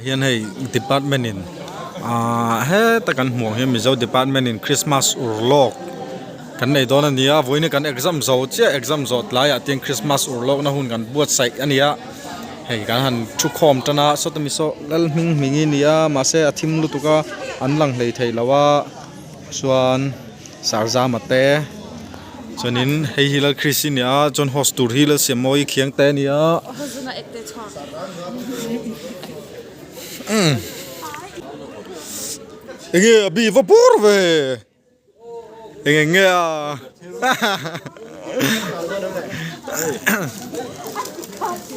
Hian hei department in ahh heta kan hmuh ang hian Mizo department in Christmas urlawk kan nei dawn a ni a vawiin hi kan exam zo chiah exam zawh tlaiah te hian Christmas urlawkna hun kan buatsaih a ni a hei kan han thu khawm tan a sawta mi saw lal hming hming hi a ni a mahse a thim lutuk a an lang hlei thei lo a chuan sarzama te chuanin hei hi lal Christ hi a ni a chuan host tur hi lal siammawi khiang te a ni a. Enge a bi va bur ve eng eng nge a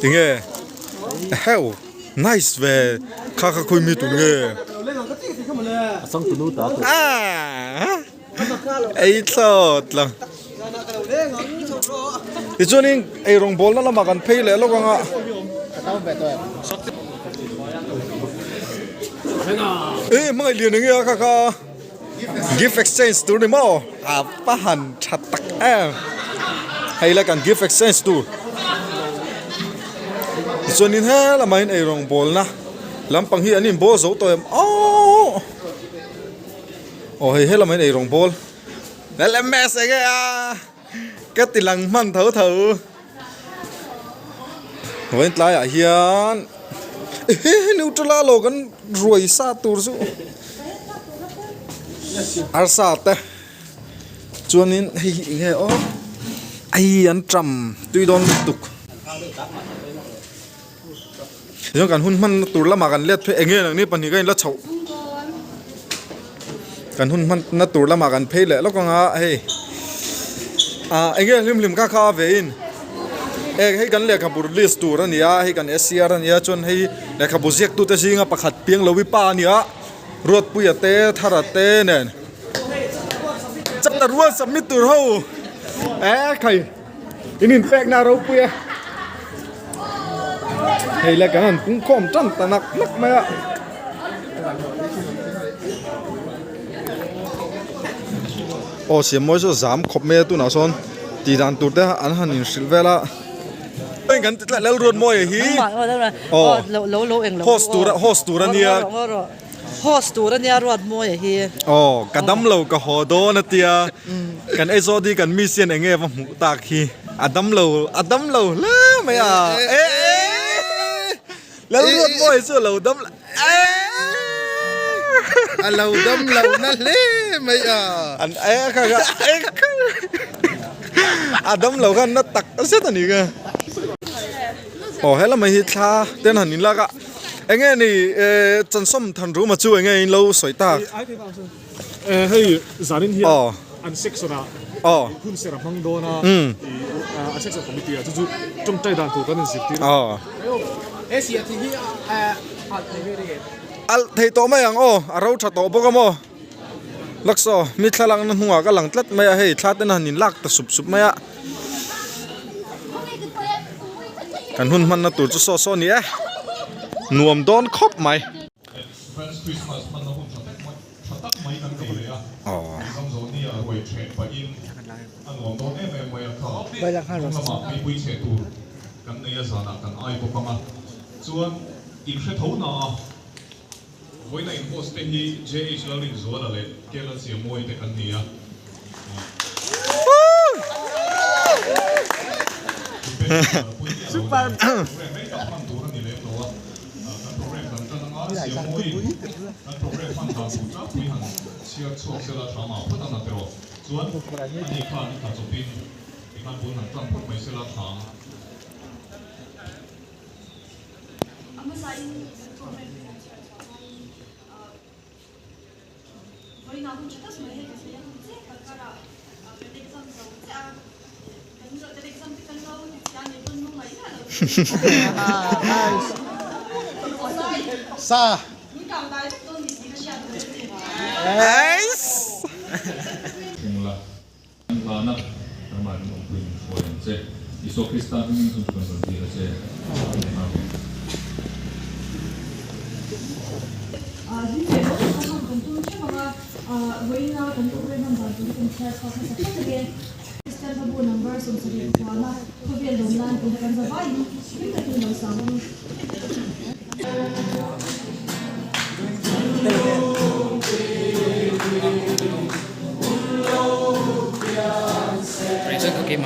enge heuh nice ve kha kha khawi mi tur nge ei thlawt lo tichuanin eirawng bawlna lamah kan phei leh lawk ang a. E hmangaih lian enge a kha kha gift exchange tur ni maw a va han tha tak em hei la kan gift exchange tur tichuanin he lamah hian eirawng bawlna lampang hi an inbawl zo tawh em aww. Aw hei helam ah hian eirawng bawl LMS enge a ka ti lang hman tho tho vawiin tlaiah hian ehe neutral a lo kan ruai sa tur chu arsa te chuanin hei hi enge aw ai an ṭam tui dawn lutuk. Tichuan kan hun hmanna tur lamah kan let phei enge nangni pahnih ka inla chhoh kan hun hmanna tur lamah kan phei leh lawk anga hei ah enge hlim hlim kha kha a ve in eh hei kan lehkhabu release tur a ni a hei kan SCR a ni a chuan hei lehkhabu ziak tute zinga pakhat piang lo hi pa a ni a Ruatpuia te Thara te nen chapter one submit tur ho eh khai. In inpekna a ropui a hei le kan han pung khawm tan ta nak nak mai a aw siam mawi chu a zam khawp mai a tunah sawn tih dan tur te an han inhrilh vel a heng kan ti tlat Lalruatmawia hi aw host tur host tur a nia. Host tur a nia Ruatmawia hi. Aw, ka dam lo ka haw dawn a tia. Kan HOD kan miss hian enge va hmuh tak hi. A dam lo, a dam lo hle mai a. E e Lal Ruatmawia chu a lo dam lo e. A lo dam lo na hle mai a. An e kha kha e kha. A dam lo khan na tak zet a ni kha. Aw helama hi thla ten han inlak a. Enge ni chansawm than ruma chu enge in lo sawi tak? Hei zanin hian an section ah hun ser a hmang dawn a, an section committee ah chu chu tawngtai dan tur kan inzirtir a. Alh thei tawh mai ang aw, a ro tha tawh bawk a maw? Laksaw mi thlalakna hnungah ka lang tlat mai a, hei thla ten a han inlak ta sup sup mai a. Kan hun hmanna tur chu saw saw a ni e, nuam dawn khawp mai. Vawiina in host te hi JH Lalrinzuala leh K Lalsiamawii te kan ni a. Program rei tak hman tur a ni lem lo a, kan program kan tan anga Siamawii kan program hman dan tur tlangpui han chhiar chhuak sela tha mah phawt a na tiraw. Chuan ani khan i tha chawpin tikhan bul han tan phawt mai sela tha ang. Sa. An hlana ramah min awmpui min hruai ang che. Isua Krista hmingin chungchu kan rawn dil a che. Amen.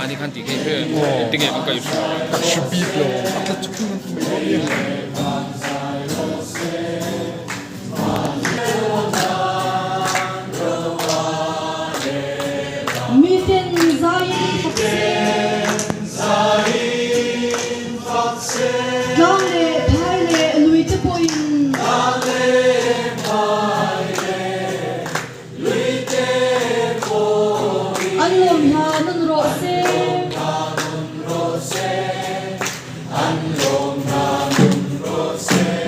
Keimahni khan tih theih hle engtin nge kan kaihhruai. Ka hre bik lo a tla chuk in an ti mai dawn nia. Miten zaiin fak se. Tlang leh phai leh lui te pawhin. An lawm hna nun rawh se.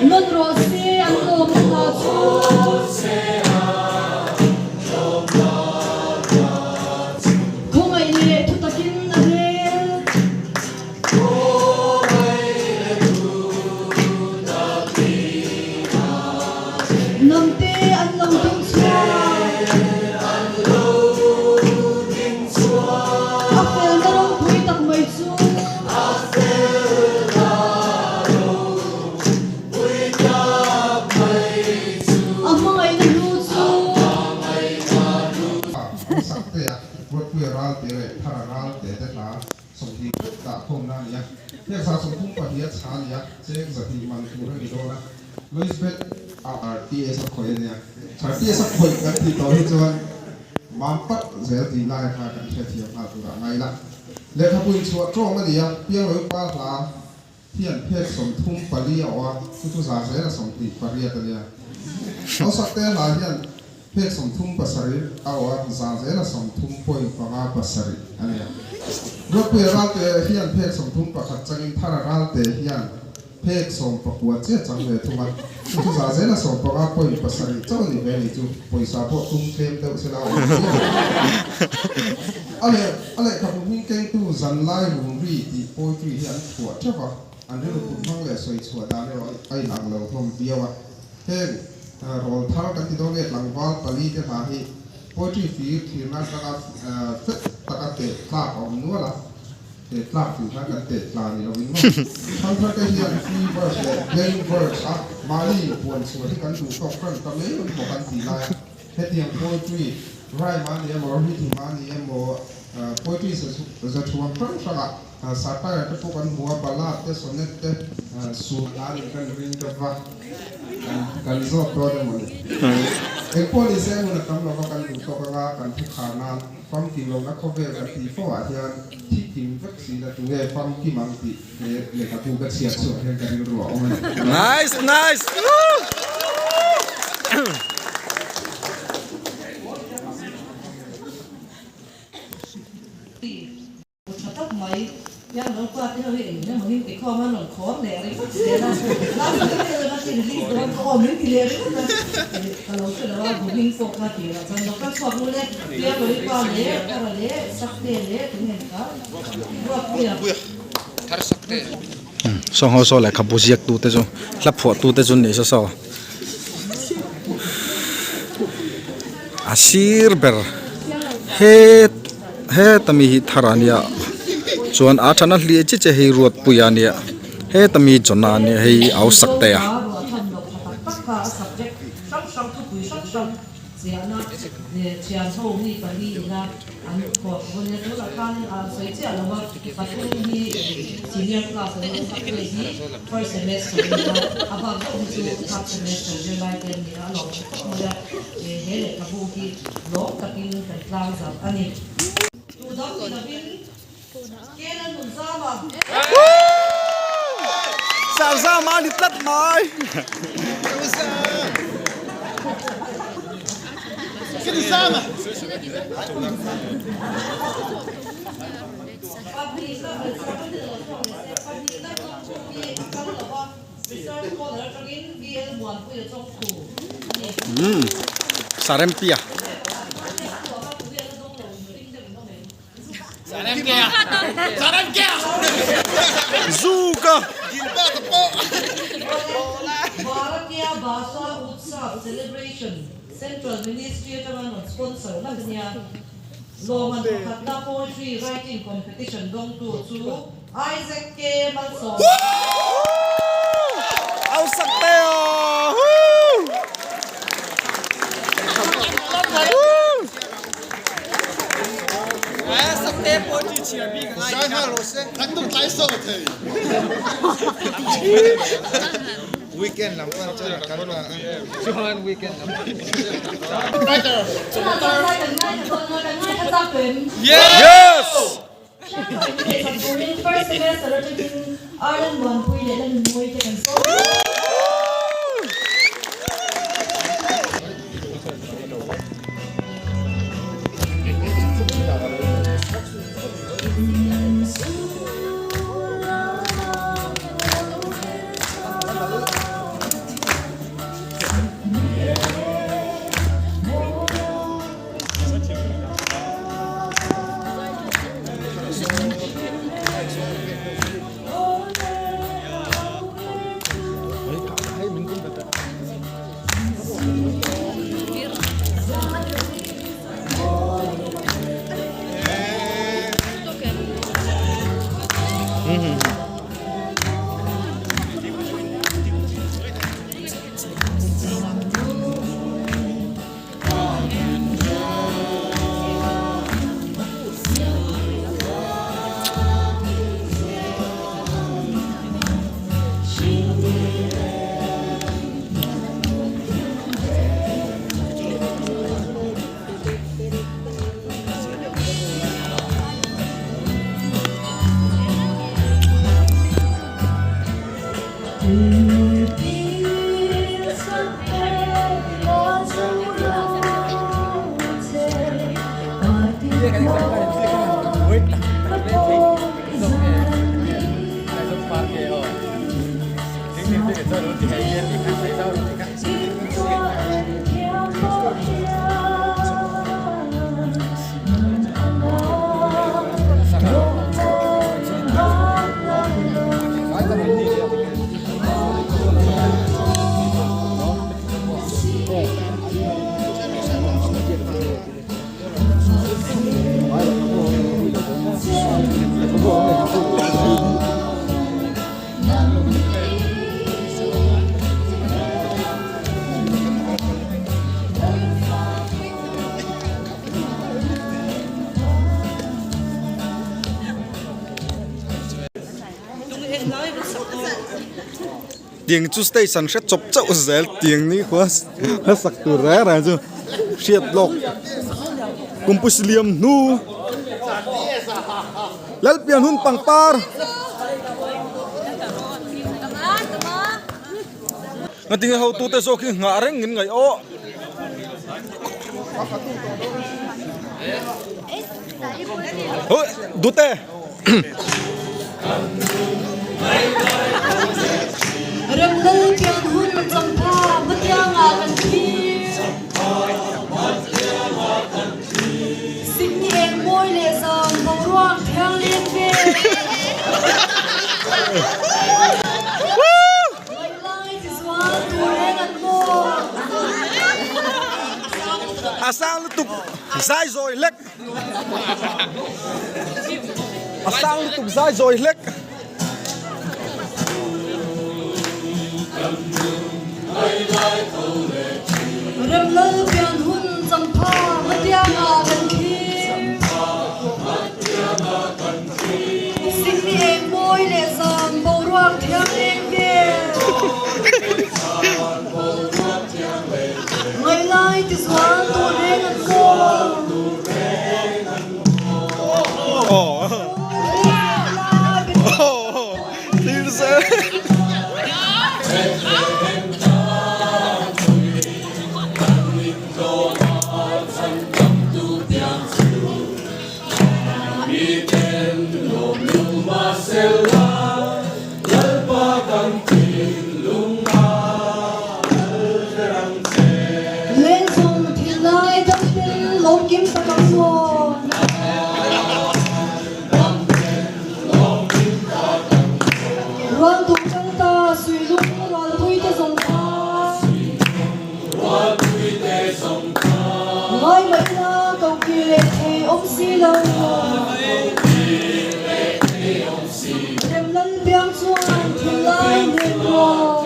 Nun rawh se an lawm hna chu. Khawngaih leh thutakin a rel. Namte an lo ding chhuak. A felna ropui tak mai chu. A hmangaihna hnu chu. 20 vek dah khawmna a ni a, heng 32 a chha a ni a, cheng 200 man tur a ni dawn a, Loisbeth ah RTS a khawih a nia, RTS a khawih kan tih tawh hi chuan mam pat zel tih lai kha kan hrethiam nghal turah ngai ila. Lehkhabu inchhuah tawng a ni a, Piangloipa hla hian phek 34 a awh a, chu chu za zela 28 a nia. Hausak te hla hian phek 37 a awh a, za zela 30.57 a nia. Ruatpuia Ralte hian phek 31 changin Thara Ralte hian phek 19 chiah chang ve thung a, chu chu za zela 15.7 chauh a ni ve ni chu pawisa pawh tum tlem deuh sela a awm viau ang. A leh a lehkhabu hming kengtu Zanlai Rumri tih poetry hi an phuah theuh a, an rilru kut hmang leh sawi chhuah dan erawh a inang lo hlawm viau a. Heng rawl thar kan ti dawn nge tlangval pali te hla hi poetry fir thirna atanga fet taka teh tlak a awm nual a, teh tlak tih khan kan teh tla ni lovin maw. Thangthar te hian free verse leh blank verse a mahni puan chhuah hi kan duh tawk ran ta mai maw kan tih lai a. Hetiang poetry rhyme a ni emaw, rhythm a ni emaw, poetry zathuam hrang hrangah satire te pawh kan hmu a, ballad te, sonnet te, sur hla nih kan ring deuh va, kan zawt dawn emaw ni. Engpawh ni se hmun a tam lova kan duh tawk anga kan thu khar nan famkim lohna khawvel kan tih fo ah hian thikim vek si la tunge famkim ang tih he lehkhabu ka chhiat chhuah hian ka rilru a awm a ni. Nice nice. Tha tak mai hian lo pa te ho hi eng emaw hming ti khawm a rawn khawr leh ringawt zel a, last minute vel a tin release dawn ka aw min ti leh ringawt a, ka lo hre lo a bu hming pawh kha tirah chuan lo kal chhuak u le, Piangawii pa leh Thara leh Sakte leh tunge ni kha Ruatpuia. Saw ho saw lehkhabu ziak tu te chu hla phuah tu te chu an nih saw saw a sir ber het heta mi hi thar a nia chuan a thana hliah chi che hei ruatpuia a nia heta mi Johna a nia hei au sak te a. Chiahna leh thian ho mi pali ina an khawh vawn nia tunah khanin a sawi chiah lo a, pathum hi senior class an awm tak leh hi first semester a ni a, a bak deuh hi chu third semester zirlai te an ni a, a lawm tha khawp mai a, he lehkhabu hi lawm takin kan tlang zat a ni. Tu dang ni lovin Ken an nun zam a. Sar zam a ni tlat mai. Sarempia. Zuka! Bharatiya Bhasha Utsav Celebration Central Ministry atanga rawn sponsor na ania. Lawman pakhatna Poetry Writing Competition dawngtu chu Isaac K. Malsawm. Au sak te aw! Yes! Tiang chu stage an hre chawp chauh zel tiang ni khua a sak tur reng reng chu hriat lawk kumpus liam hnu Lalpian hun pangpar ngatinge hotute zawk hi nghah reng in ngaih aw. Dute. Remlal pian hun changpha hmatiangah kan thlir. Sikni eng mawi leh zam boruak thianghlim vel. Ngaih lai ti zual tur reng an maw. A sang lutuk zai zawi hlek. A sang lutuk zai zawi hlek. Remlal pian hun changpha hmatiangah kan thlir. Sikni eng mawi leh zam boruak thiam eng vel. Ngaih lai ti zual tur reng an maw. Lengzawng thinlai damten lawmkim tak ang maw. Rualtu kal ta suilung rualpuite zawng kha. Ngai mah ila ko kir leh thei awm si lo. Remlal biang chuan thinlai hnem rawh.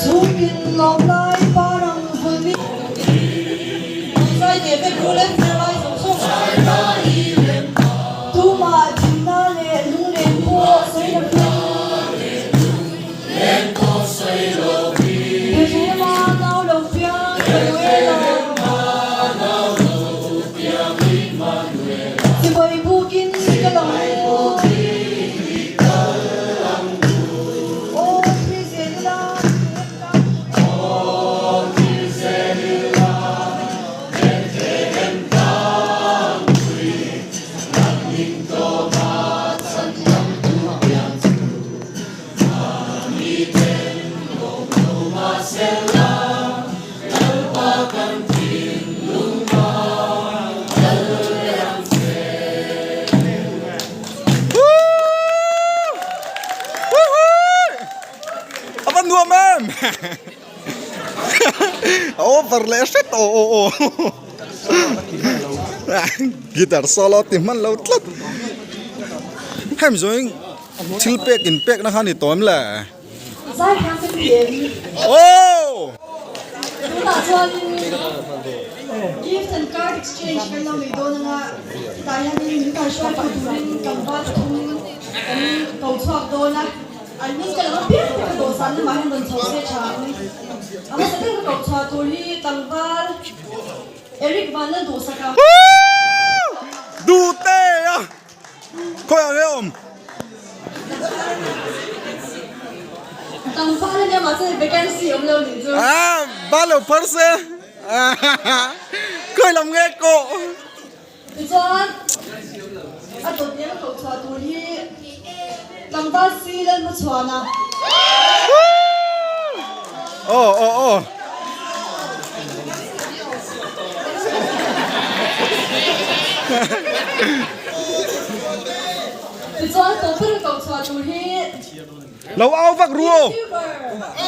Chhungin lawm lai par ang vulmi. Tumah thihna leh lunglen pawh sawi lovin. Bethlehema nau lo piang Immanuela. Sipai bukin i kal ang u. Aw thil zel ila Bethlehem tlangpui. A va nuam em a over leh hret aw aw aw guitar solo ti hman lo tlat hemi zawng thil pek in pek na kha ni tawh em le. Aw. Tunah chuanin gift and card exchange kan lo nei dawn anga tah hianin min kaihruaitu turin tlangval pathum kan ko chhuak dawn a. An hming ka lo piang te ka dawhsan lamah hian rawn chho se tha ang. A hmasa ber ka koh chhuah tur hi tlangval Eric Vanlalduhsaka. Duhte a! Khawiah nge awm? Tlangval ania mahse vacancy awm lo nih chu. Ah, ba lo phar se. Khawi lam nge kawh? Tichuan, a dawt leh a koh chhuah tur hi tlangval si Lalhmachhuana. Aw aw aw. Tichuan, tawp ber a koh chhuah tur hi. Lo au vak ru aw.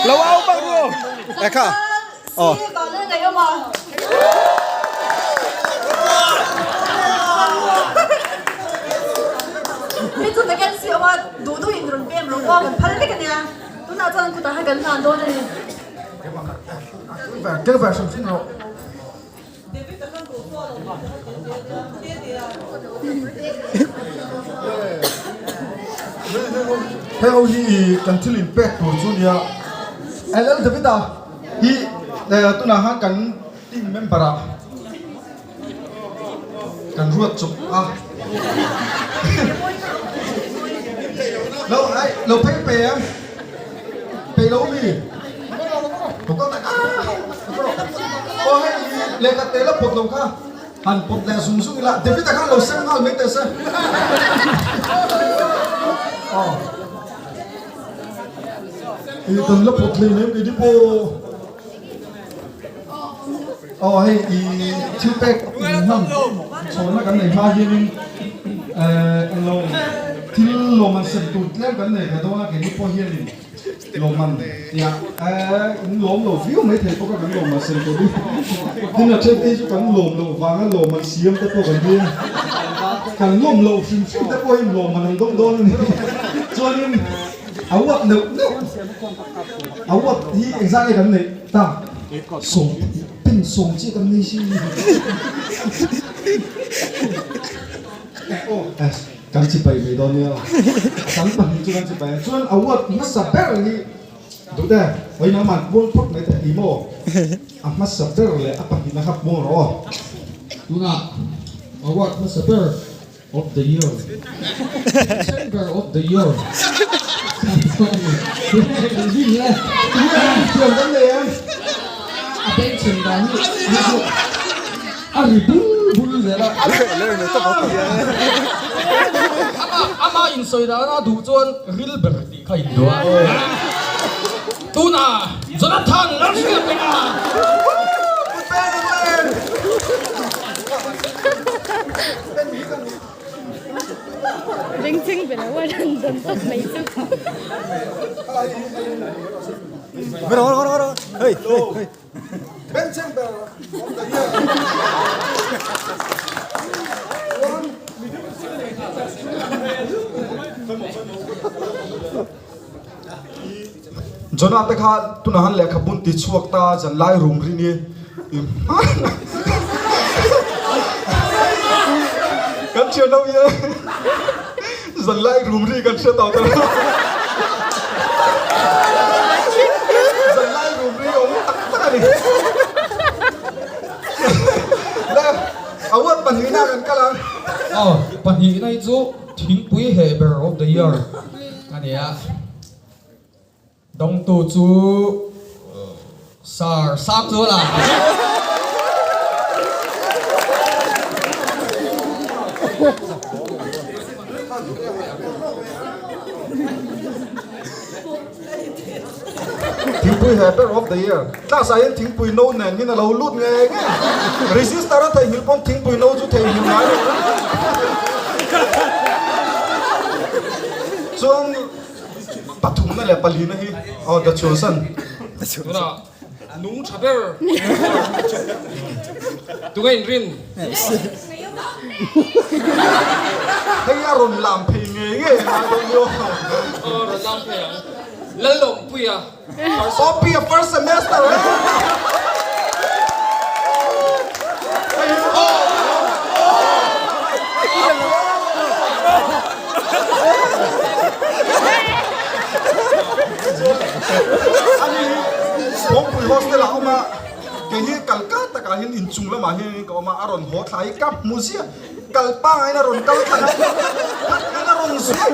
Lo au vak ru aw. Ekha. Aw. Hei chu vacancy awm a, duh duh in rawn pem rawh aw, kan phal vek ania. Tunah chuan kutah khan kan hlan dawn a ni. Hei ho hi kan thil in pek tur chu nia LL Davida hi tunah khan kan team member ah kan ruat chawp a lo ai lo phei pe em pe lo mi aw hei lehkha te la pawt lo kha han pawt leh zung zung ila David-a khan lo sem nghal mai teh se aw i kan la pawt hlei nem kei ni pawh aw hei i thil pek in hman chhawnna kan nei hma hianin eh englo thil lawm an sem tur tlem kan nei ve dawn a kei ni pawh hianin Lawmman tia in lawm lo viau mai thei bawk a kan lawmman sem tawh hi. Tin a then te hi chu kan lawm loh vanga lawmman siam te pawh kan nia. Kan lawm loh hrim hrim te pawh hi lawmman an dawng dawn a ni. Chuanin a uap neuh neuh a uap hi engzah nge kan neih tak sawm pen sawm chiah kan nei si. Kan chipai mai dawn nia, kan pahnih chu kan chipai a, chuan award hmasa ber hi duh te, hawi nangman puang phawt mai teh i maw, a hmasa ber leh a pahnihna kha puang rawh aw. Tunah award hmasa ber of the year, December of the year Thiam kan nei em? A bengchhen dan hi a ri bul bul zel a. Ama insawi dana duh chuan ril ber tih kha in duh a. Tunah Jonathan Lalhriatpeka. Jonah te kha tunah han lehkha bun ti chhuak ta zanlai rum rin i kan thian ho hian zanlai rum ri kan hre tawh ta lo. Zanlai rum ri awm tak tak a ni. Le award pahnihna kan kal ang. Aw pahnihna hi chu thingpui heh ber of the year a ni a. Dawngtu chu Sir Sangzuala. Thingpui he ber of the year. Class ah hian thingpui no nen hian a lo lut ngei ngei. Register a theihnghilh pawn thingpui no chu theihnghilh ngai lo. Chuan Pathumna leh palina hi aw da chhuahsan. Tunah nung tha ber tunge in rin? Hei a rawn lam phei ngei ngei a ngai dawn ni aw. Aw rawn lam phei ang. Lalawmpuia first. Awpia first semester eh. Hei hi aw. Ani hi Kawngpui hostel ah a awm a, kei hi kalka takah hian inchung lamah hian ka awm a, a rawn haw thla hi ka hmu ziah, kal pangain a rawn kal thla a, khat a rawn zuah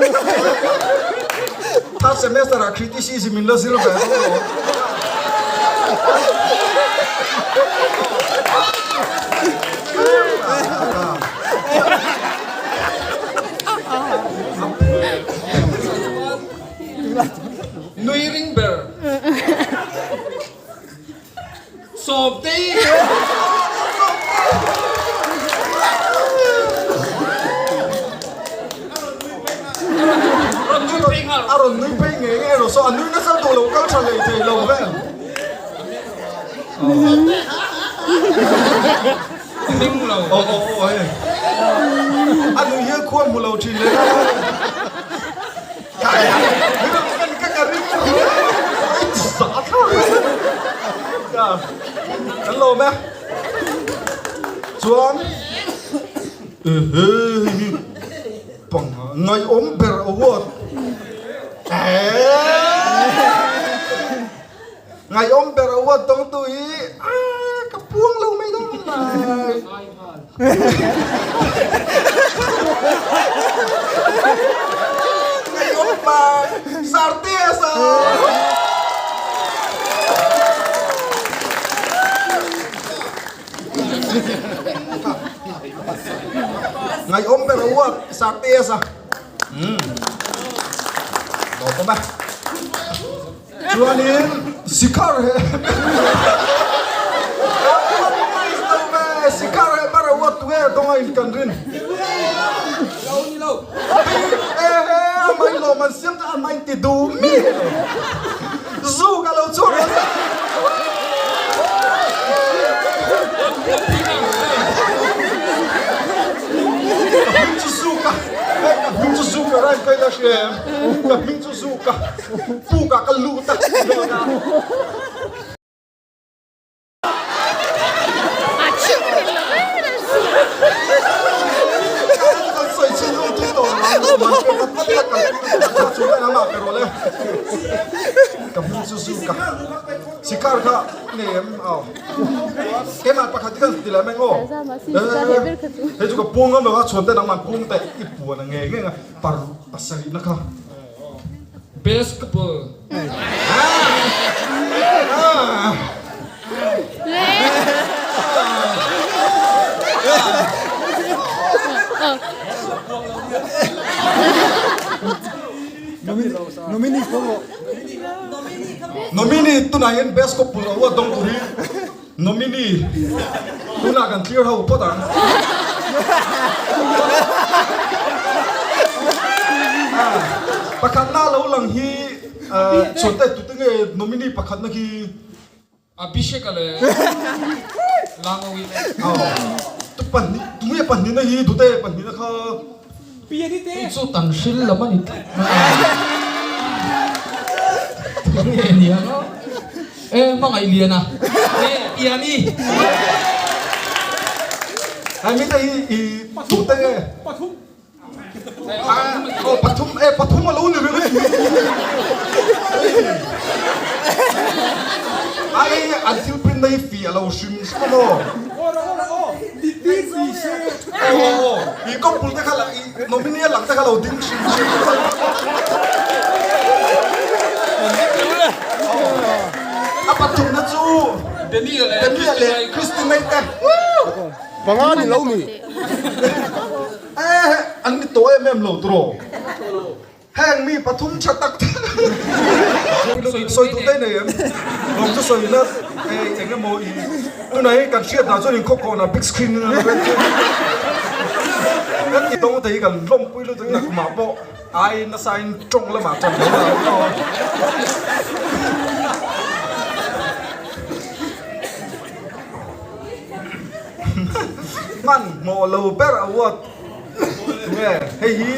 Third semester ah criticism in la zir ve dawn lo. Nui ring ber. Sawmtei. A rawn nui phei ngei ngei rawh saw a nui nasa duh lo kal tha leh thei lo vel. Hming lo. Aw aw aw hei. A nui hian khua hmu lo thin leh. Kan lawm e. Chuan pang ngaihawm ber award. Ngaihawm ber award dawngtu hi ka puang lo mai dawn lai. Ngaihawm pa Sartes a. Ngaihawm ber award Sartes a. Lawm awm e. Chuanin Sikhar he Sikhar he bar a uat nge dawnga in kan rin. Ehe a mai lawm an siam ta a mai ti duh mi. Zu ka lo chhuak ang. Ka hming chu zu ka ka hming chu zu ka rain kai la hria em ka hming chu zu ka puk ah ka lut a Sikar kha nei em aw keimah pakhat khan ti leh mai aw hei chu ka pung ngam lo a chhuan te nangman pung te i puan a ngei ngei a par pasarih na kha Best couple. Nominee tunah hian best couple award dawng tur hi nominee tunah kan clear ho phawt ang. Pakhatna lo lang hi chhuante tute nge nominee pakhatna khi Abhishek a leh Langawi te. Tu pahnih tu nge pahnihna hi dute pahnihna kha Hei chu tan hril lam a ni tlat mai a. Nge nia e hmangaih lian a e piani. Hai mi te hi i tu te nge? Pathum. Aw pathum e pathum a lo ni ringawt. Ai an thil print na hi fi a lo hrim hrim a maw? Aw aw i couple te kha i nominee a lang te kha lo ding hrim hrim. A pathum na chu Daniel leh Christina te. Panga ni lo mi. Eh, an ni tawh em em lo turaw? Heng mi pathum tha tak tak sawi duh daih nei em? Lawm chu sawi ila eh eng emaw i tunah hi kan hriat dan chuan in khawkawhna big screen in a lo en chu kan ti tawng te hi kan lawmpui lutuk nakumah pawh ai nasa in tawng lamah tan lo la. Hman hmawh lo ber award nge hei hi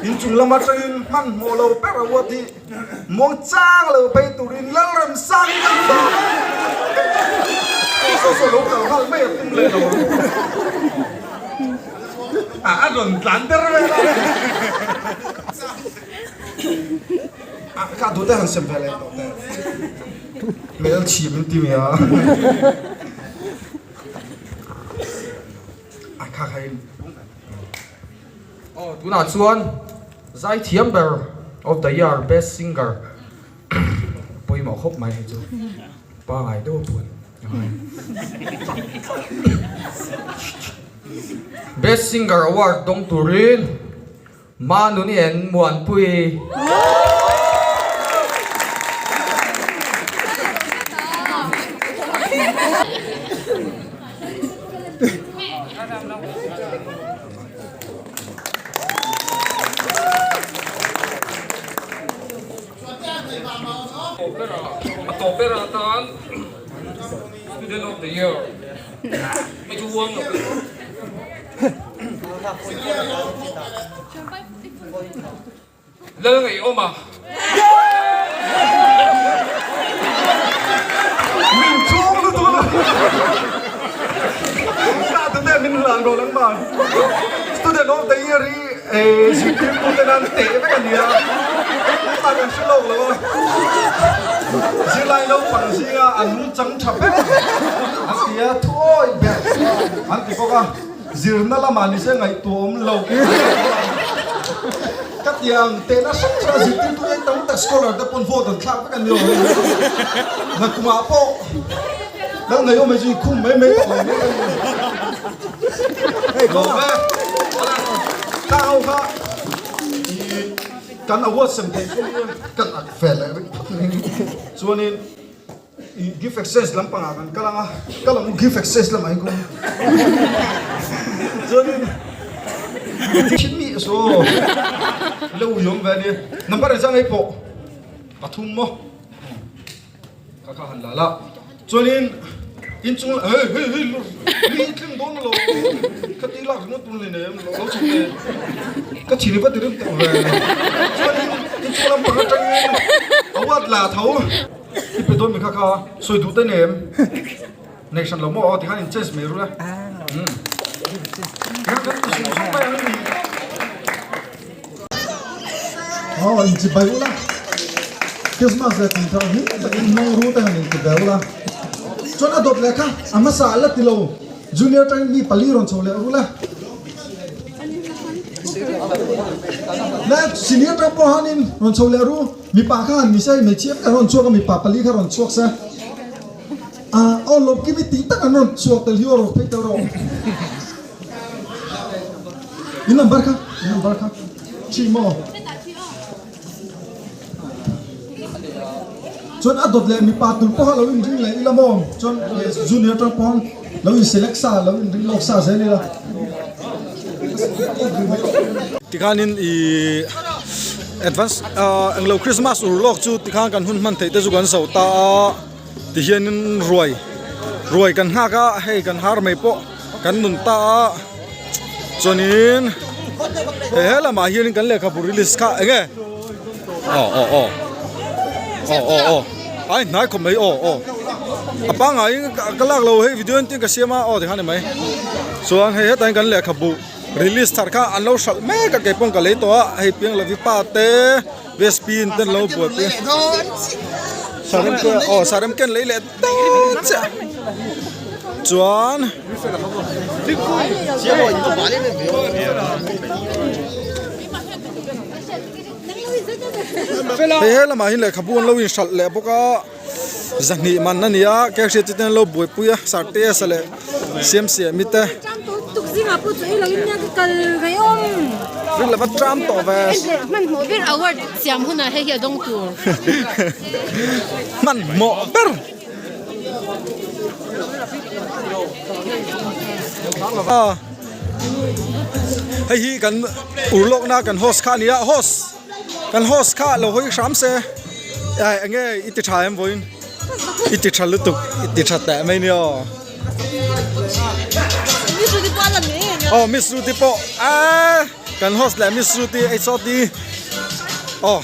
inchung lam atangin hman hmawh lo ber award hi muang chang lo phei turin Lalremsang hi kan dawn a saw saw lo kal nghal mai a tum leh lo a a rawn tlan ber vel a a ka duh te han sem ve leh tawh teh. Hmel chhim in ti mai a. A kha kha in. Aw tunah chuan zaithiam ber of the year best singer pawimawh khawp mai hei chu pangai deuh a puan best singer award dawng turin Manuni en Muanpui. A tawp ber atan Student of the Year hei chu uang lo. Lal ngaihawm a. Min chhung lutuk a. Ka tute min hlan rawh lang man. Student of the year hi zirtirtu te nan teh vek a nia. Engmah kan hre lawk lo a. Zirlai naupang zinga an nungchang tha ber an ti a, thu awih ber an ti bawk a. Zirna lamah ni se ngaihtuah awm lo. Ka ti ang, tehna hrang hrang zirtirtu ei tam tak scholar te pawn vote an thlak vek a ni awm. Nakumah pawh lal ngaihawm hei chu i khum mai mai tawh lo mai a ni. Lawm e. Ka ho kha i kan award sem theih pawh hi kan ak fel leh ring phawt mai. Chuanin. I gift exchange lampang ah kan kal ang a, kal ang u gift exchange lamah hian kawng chuanin thin mi saw lo ui awm ve a nia number engzah ngei pawh pathum maw kha kha han la la chuanin inchung hei hei hei mi tling dawn lo khati lak ringawt tur ni nei lo chhuk te ka thin i va ti rim tawh ve chuanin inchung lampang atangin a uat la tho. I pe dawn mi kha kha sawi duh te nem nei hran lo maw aw tikhan in change mai ru la umm tikhan kan ti zung zung mai ang ni. Aw in chi bai ula Christmas leh kum thar hlim takin hmang ru te han in ti ve ula chuan a dawt leh kha a hmasa a la ti lo Junior tangin mi pali rawn chho leh ru la leh senior tang pawh hanin rawn chho leh ru. Mipa kha han ni se, hmeichhia vek an rawn chhuak a, mipa pali kha rawn chhuak se. Ah, aw lawmkimi tih tak an rawn chhuak tel hi aw rawn phei tel rawh. In number kha, in number kha. Thi maw? Chuan a dawt leh mipa tur pawh kha lo inring leh ila maw? Chuan junior tang pawh lo in select sa, lo inring lawk sa zel ila. Tikhanin i advance ah englo Christmas ur lawk chu tikhan kan hun hman theih te chu kan zo ta a tihianin ruai ruai kan nghak a hei kan har mai pawh kan nun ta a chuanin he he lamah hianin kan lehkhabu release kha eng nge aw aw aw. Aw aw aw ai hnai khawp mai aw aw a pangaiin ka lak lo hei video entin ka siam a aw tikhan ni mai chuan hei hetah hian kan lehkhabu release thar kha an lo hralh mek a keipawh ka lei tawh a hei piang lovi pa te vsp in te an lo buaipui a sarem te aw sarem ken lei leh dawn chiah chuan. Hei he lamah hian lehkhabu an lo inhralh leh bawk a zahnih man a ni a cashier te ten an lo buaipui a sartesa leh siamsiami te ring lova tram tawh ve hmanhmawh ber. Hei hi kan urlawkna kan host kha a ni a host kan host kha lo hawi hram se eng nge i ti tha em vawiin i ti tha lutuk i ti tha teh mai nia aw aw miss Ruti pawh eee kan host leh miss Ruti HOD aw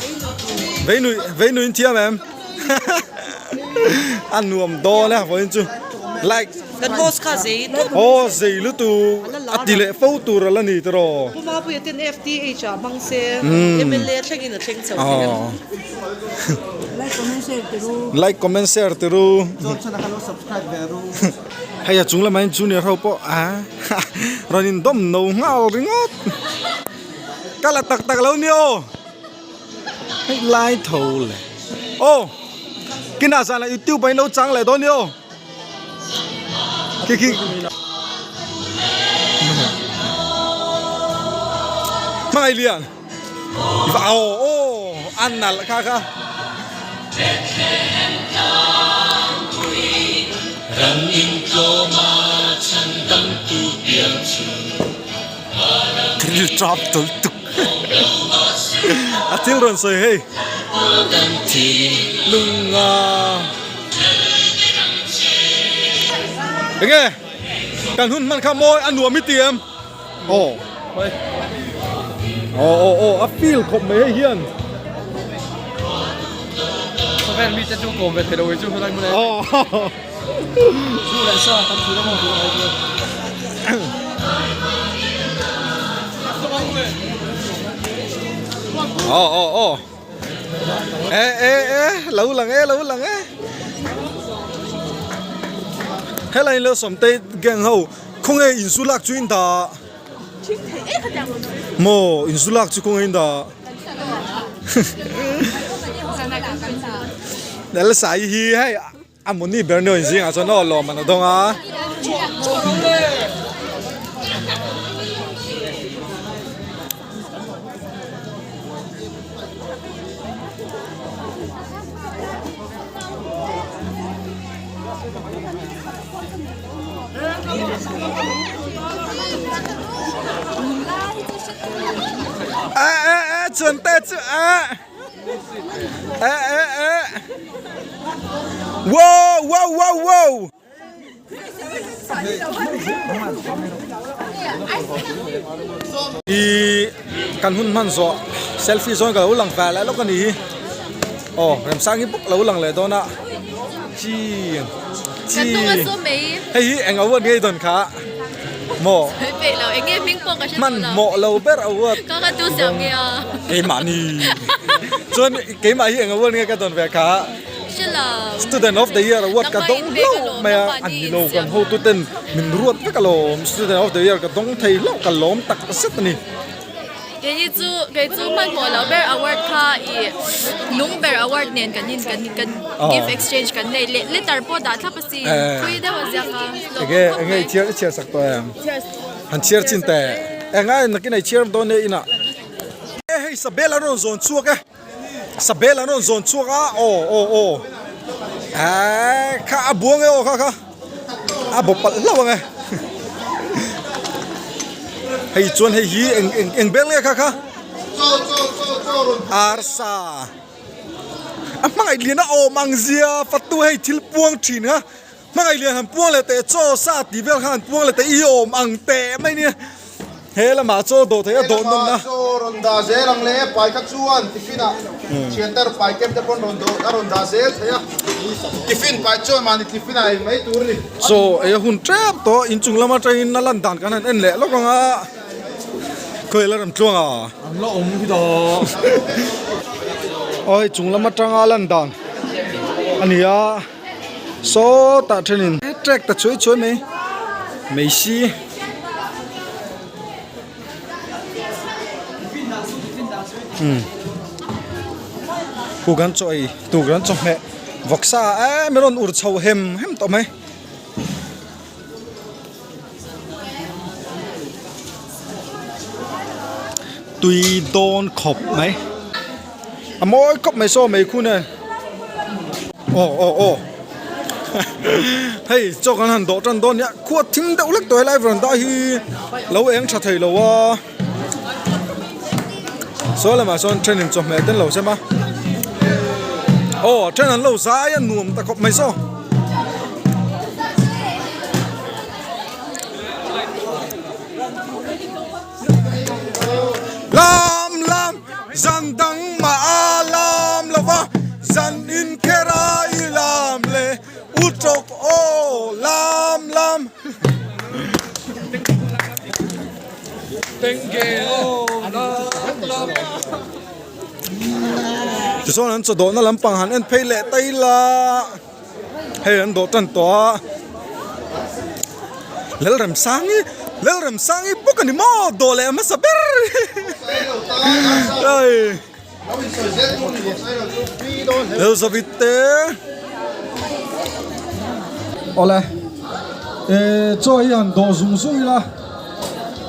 vei nuih vei nuih in thiam em. A nuam dawn a vawiin chu like Kan host kha zei tawp. Aw zei lutu a ti leh fo tur a la ni tiraw. Pu Mapuia ten FTH ah hmang se MLA thlengin a thleng chho thei ang. Like comment share tiru. Like comment share tiru. Chuan chuan a kha lo subscribe ve ru. Hei a chung lamah hian junior ho pawh a rawn indawm no nghal ringawt. Ka la tak tak lo nia aw. Hei lai tho le aw kinah zan ah youtube ah in lo chang leh dawn nia aw khi khi hmangaih lian aw aw a nalh kha kha. Thil tap tawlh tuk a thil rawn sawi hei thinlunga enge kan hun hman kha mawi a nuam i ti em aw aw aw aw a feel khawp mai hei hian khawvel mite chu kawm ve thei lo chu helai hmun aw Zu leh sa kan thil a maw tur ai chuan. Aw aw aw. E e e lo lang e lo lang e. Helai lo sawmte gang ho khawnge inzu lak chu in dah. Maw inzu lak chu khawnge in dah. Lal sai hi hei. A mawni ber ni awin zingah chuan aw lawm an dawng a. A a a chuan te chu a. Eh eh eh. Wow wow wow wow. I kan hun hman zawh selfie zawn ka lo lang ve leh lawk a ni hi. Aw remsang hi bawk lo lang leh dawn a. Chi chi hei hi eng award ngei dawn kha maw. Hmanhmawh lo ber award. Keimahni chuan keimah hi eng award nge ka dawn ve kha Student of the year award ka dawng hlauh mai a a ni lo kan hotu ten min ruat vek alawm Student of the year ka dawng thei hlauh ka lawm tak zet a ni. Keini chu kei chu hmanhmawh loh ber award kha ih lung ber award nen kan in kan kan gift exchange kan nei leh letter pawh dah thlap asin thui deuh a ziak a Enge enge i chhiar i chhiar sak tawh em? Han chhiar chin teh. Enga nakin ei chhiar dawn e inah. E hei sabel an rawn zawn chhuak e. Sabel an rawn zawn chhuak a aw aw aw. Eee kha a buang e aw kha kha. A bawp palh hlauh ang e. Hei chuan hei hi eng eng eng bel nge kha kha. Arsa. A hmangaih lian a awm ang zia fatu hei thil puang thin kha. Hmangaih lian han puang leh teh chaw sa tih vel khan han puang leh teh i awm ang teh mai nia he lamah chaw dawh theih a dawh nawm na. Chaw rawn dah zel ang le pai kha chuan tiffin ah. Thiante pai kem te pawn rawn dawh a rawn dah zel thei a, tiffin pai chuan mahni tiffin ah ei mai tur a ni. Chaw ei a hun tep tawh inchung lam atangin a lan dan kan han en leh lawk ang a, khawi la rawn tluang a. An la awm hi dah. Aw hei chung lam atanga lan dan a ni a, sawtah thenin trek ta chuai chuai mai, mai si. Ku kan chaw ei tur kan chawhmeh vawksa em a rawn ur chho hem hem tawh mai. Tui dawn khawp mai a mawi khawp mai saw mai khu nen aw aw aw hei chaw kan han dawh tan dawn nia khua thim deuh hlek tawh helai veranda hi lo eng tha thei lo a saw lamah sawn thenin chawhmeh te an lo sem a aw then an lo zai a nuam ta khawp mai saw. Lam lam zan dang mah a lam lo va zan in kher a i lam le u tawk aw lam lam. Tichuan an chaw dawhna lampang han en phei leh ta ila. Hei an dawh tan tawh a Lalremsangi Lalremsangi bawk a ni maw dawh leh hmasa ber hei Elizabeth te awle eh chaw hi han dawh zung zung ila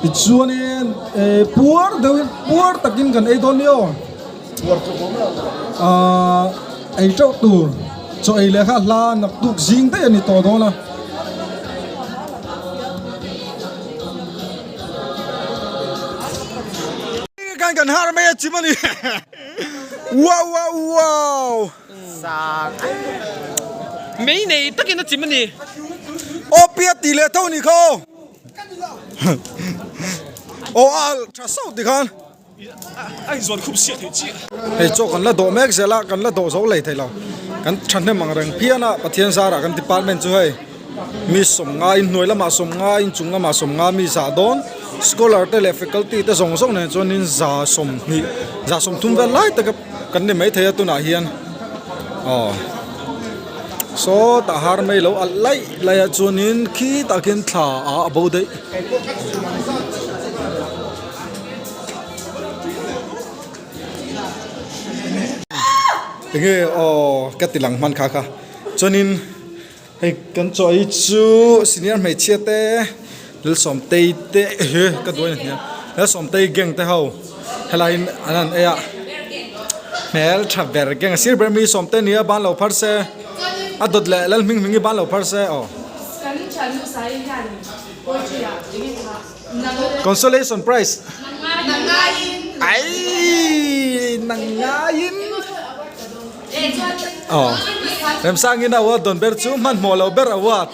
tichuanin eh puar deuhin puar takin kan ei dawn nia aw. Ahh ei teuh tur chaw ei leh kha hla naktuk zing daih a ni tawh dawn a. Kan kan har mai a chim a ni wow wow wow. Mei nei takin a chim a ni. Aw pia tih leh tho ni kha aw. Aw a tha sauh tikhan. Hei chaw kan la dawh mek zel a, kan la dawh zo lei thei lo. Kan thahnem ang reng phian a, Pathian zarah kan department chu hei mi sawmnga inhnuai lamah sawmnga inchung lamah sawmnga mi zah dawn scholar te leh faculty te zawng zawng nen chuanin za sawmhnih za sawmthum vel lai taka kan ni maithei a tunah hian aw sawtah har mai lo alh laih laih a chuanin khitah khian thla a bo daih. Enge aw ka ti lang hman kha kha chuanin hei kan chaw hi chu senior hmeichhia te Lalsawmtei te he ka duai na hniam Lalsawmtei gang te ho helaiin an han ei a hmel tha ber gang a sir ber mi sawmte nia ban lo phar se a dawt leh Lalhminghming hi ban lo phar se aw. Consolation prize Aii nang ngaiin Aw Remsangin award dawn ber chu hmanhmawh lo ber award.